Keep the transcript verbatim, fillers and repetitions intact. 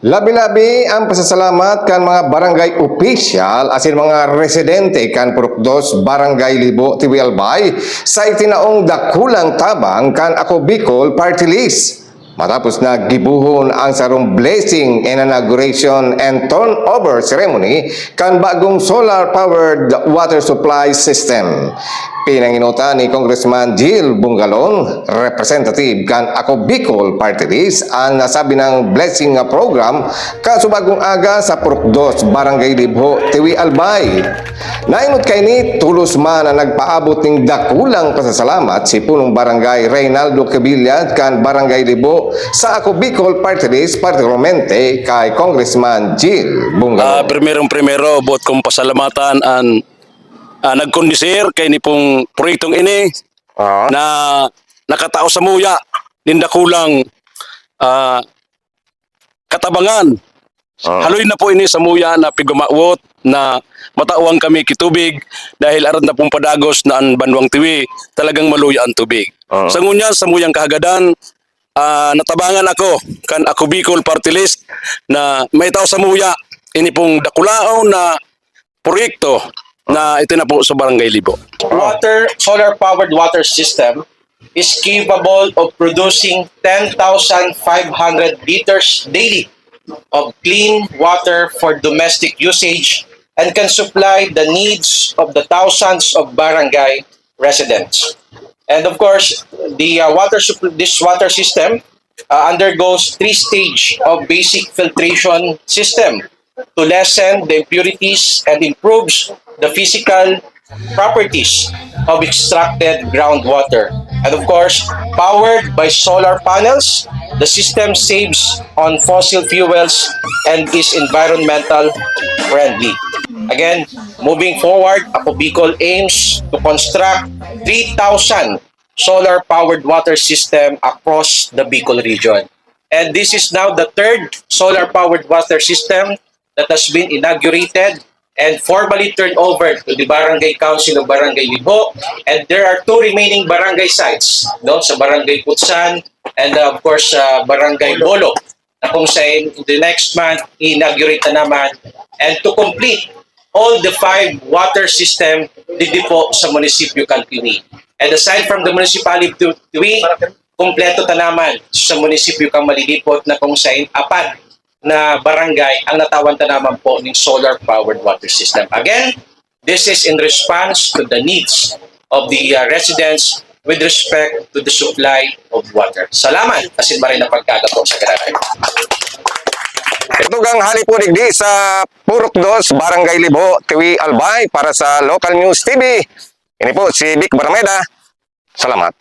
Labi-labi ang pasasalamat kan mga barangay opisyal asin mga residente kan Purok Dos, Barangay Libo, Tiwi, Albay, sa itinaong dakulang tabang kan Ako Bicol Party List. Matapos na gibohon ang sarong blessing and inauguration and turnover ceremony kan bagong solar-powered water supply system. Pinanginutan ni Congressman Jill Bungalon, representative kan Ako Bicol Party List, an nasabi nang blessing nga program kasubagong aga sa Purok Dos, Barangay Libho, Tiwi, Albay. Nainot kaini, tolos man an nagpaabot ning dakulang pasasalamat si Punong Barangay Reynaldo Cavilla kan Barangay Libho sa Ako Bicol Party List, partikularmente kay Congressman Jill Bungalon. Ah, primerong-primero, buot kong pasalamatan an, ah, nagkondisir kaini pong proyektong ini Ah. na nakatao samuya nin dakulang, ah, katabangan. Ah. Haloy na po ini samuya na pigmamawot na matawan kami ki tubig dahil aram ta pong padagos na an banwang Tiwi talagang maluya an tubig. Ah. Sa ngunyan, samuyang kahagadan, ah, natabangan ako kan Ako Bicol Party List na maitao samuya ini pong dakulaon na proyekto na itinapo sa Barangay Libo. Water, solar-powered water system is capable of producing ten thousand five hundred liters daily of clean water for domestic usage and can supply the needs of the thousands of barangay residents. And of course, the uh, water supp- this water system uh, undergoes three stage of basic filtration system to lessen the impurities and improves the physical properties of extracted groundwater. And of course, powered by solar panels, the system saves on fossil fuels and is environmental friendly. Again, moving forward, Ako Bicol aims to construct three thousand solar-powered water system across the Bicol region. And this is now the third solar-powered water system that has been inaugurated and formally turned over to the Barangay Council of Barangay Libo. And there are two remaining barangay sites, no, sa Barangay Kutsan and, uh, of course, uh, Barangay Bolo, na kung saan in the next month, inaugurate na naman. And to complete all the five water system didi po sa munisipyo kan Tiwi. And aside from the municipality of Tiwi, kompleto ta naman sa munisipyo kan Malilipot na kung saan apat na barangay ang natawan ta naman po ning solar-powered water system. Again, this is in response to the needs of the uh, residents with respect to the supply of water. Salamat, asin maray na pagkaga po sa grabe. Ito gang hali po digdi sa Purok Dos, Barangay Libo, Tiwi, Albay. Para sa Local News T V, ini po si Vic Barmeda. Salamat.